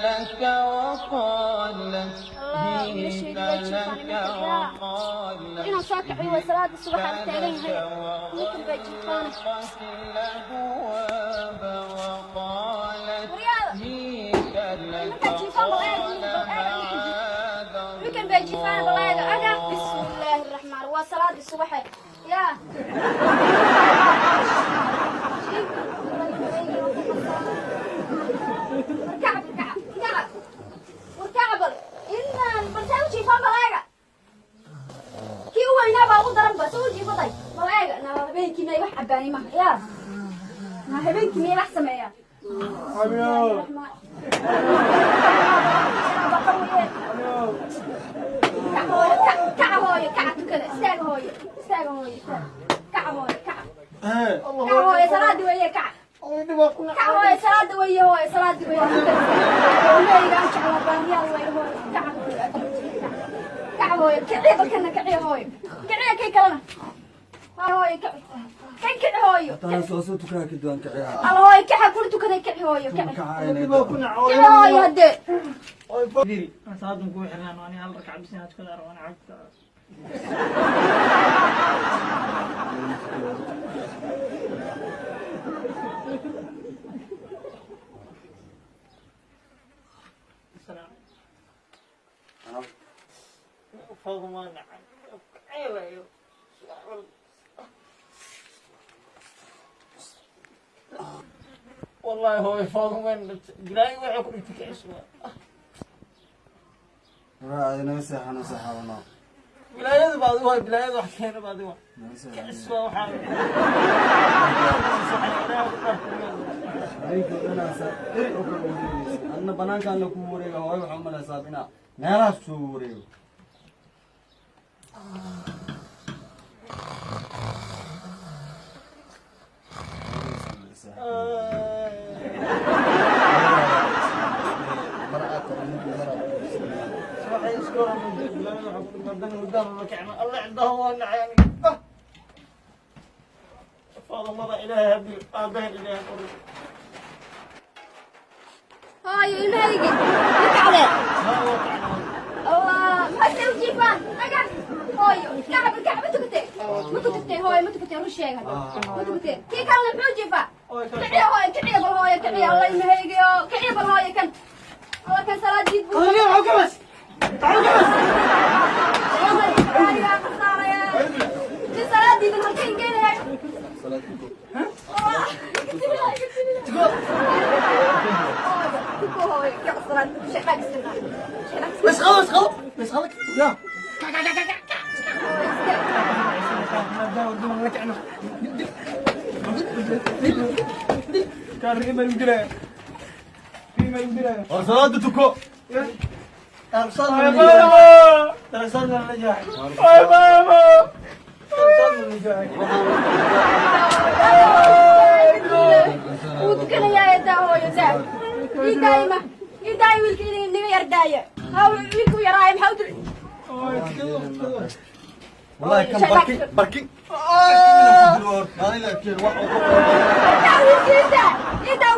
لك وقالت Allah, wiilashaydu way jiifaan iminka. Yaa inaan soo kaciyo way, salaada subax aan taagan yahay, ninkan bay jiifaana. الأبواب وقالت Waryaada, هيت لك nimankaa jiifaan, bal eeg, bal eeg ninkan jiif, ninkan bay jiifaan, bal eega aga. Bismillaahi raxmaan, waa salaadii subaxe. Yaa warkaca, warkaca, warkaca, warkaca, bal inaan bal saa u jiifaan, bal eega. Kii u weynaa baa ugu daran ba soo u jiifaday, bal eega. Na habeenkii miyay wax cabaani maha? Yaa, na habeenkii miyay wax sameeyaan? Bismillaahi raxmaan. Kaca hooyo, kaca hooyo, kaca, tukada, istaaga hooyo, istaaga hooyo, istaaga, kaca hooyo, kaca, kaca hooyo, salaadi weeye, kaca, kaca hooyo, salaada weeye hooyo, salaadi weeye, tukada, ilmahayga aan jeclaa, baariyaal weeye hooyo, kaca hooyo, kaca hooyo, kiciya balkana, kiciya hooyo, kiciya kay kalena hooyo, kici kan, kici hooyo. Haddana soo tukanaa kadib aan kiciyaa. Alla hooyo, kaxa kula tukaday, kici hooyo, kici, kici hooyo haddee. Salaadan kugu xirnaan, ani hal rakac bis inaad tukada rabo, ana cagta. Salaam. Fawma nacam. Kacaylayo. Wallahi hooy, fawma bilaahi waxay ku dhigtay kicis waa. Waraa naga seexano, seexano. Wilaayadu baad waa, wilaayadu wax keena baad waa. Naga seexano. Kicis waa waxaa. Habeenkii oo dhan aasa eri oo kale wareegaysa, adna banaankaan la ku wareega. Hooyo, waxaa umalaysaa inaa meelahaas soo wareego. Waxay isku wilaayadu waxa ku dhigtay hurdaan ma kacna. Allah cindahu waa nacayani. Fadlada Ilaahay hadii aabahan Ilaahay qori. Hooyo, ilmahaygi ma kacdeen? Ha, waa kacna. Allah, maxay u jiifaan? Aga hooyo, kaca, bal kaca. Ma tukatee? Ma tukatee hooyo? Ma tukatee? Run sheeg hadda, ma tukatee? Kii kalena muxuu jiifaa? Kiciya hooyo, kiciya bal hooyo, kiciya. Allah, ilmahaygiyo, kiciya bal hooyo kan. Allah, kan salaadiid buu. Gaarigaa khasaaraya. Nin salaadiidan halkeen geenaya? Tuko hooyo, kac, salaad shaqaa iska. بس خلاص خلاص بس خلاص يا. Hooyo, istaag. War salaada tuko. Wuu tukanayaa, daa hooyo, daa, ii daayima, ii daaya wiilka, inaga yar daaya. Ha, wiilku yaraayo maxaa u dil? Wallahi kan barkin barkin. Maalin la keen wax oo Daa wiilka, ii daa, ii daa.